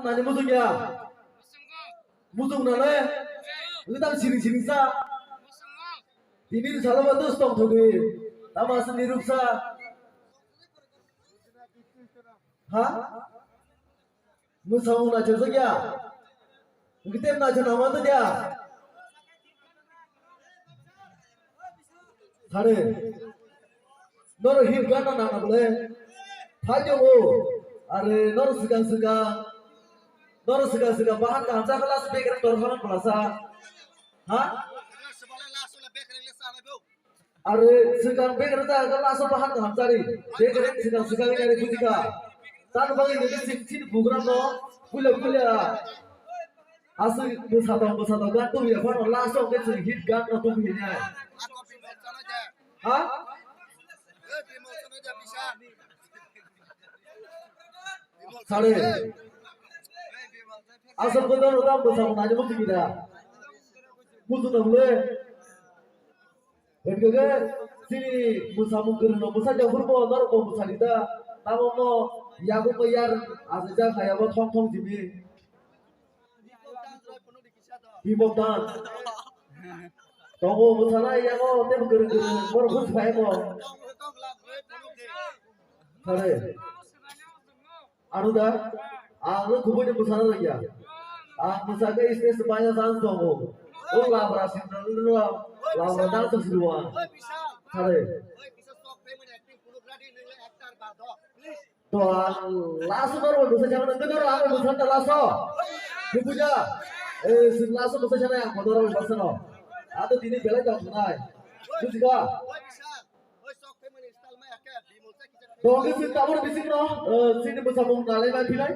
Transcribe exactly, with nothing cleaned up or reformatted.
Nani muchung ya? Muchung nale? Ini tam siring siring sa. Tini salo ba dus tong thudi. Tama sini ruksa. Ha? Muchung na chajak ya? Ngitem na chana ma to ya? Sare. Noro hit gan na nang bole. Thajo o. Are noro sikang sikang. Noro sikang sikang bahan kaham sa kelas background tor haman pelasa. Ha? Are sikang background ta kelas bahan kaham sari. Background sikang sikang ni are bujika. Tan bagi ni sik sik bugram no. Pula pula. Aswk bwsa tong bwsa tong gan tubuya phano last o khe chwng hit gan no tubu hinai. Ha? Sare. Aswk bwsa tong bwsa tong nai mo tubuya. Mutu tong le. Hwnkhe chini bwsamung kwrwngno bwsa japhurbo norokbo bwsadi da. Tabokno yagwkma yar achaijak hayabo thong thong simi. Himok dan. Tongo bwsanai yago tei kwrwng kwrwng borok bwsai bo. Sare. Aro da, ang no kubui ni bwsano rwngya. Ang bwsa khe stage baya chance tongo. O labra sing labra dance sirwa. Sare. To ang last bar bwsa chama nang khe doro ang bwsa ta last o. Bubuja. Eh, sing last bwsa chama ang bodoro bwsa no. Ado tini belai tong nai. Bujika. Dogi sing tabur bising no, eh, sini bwsa mung nalai ma philai.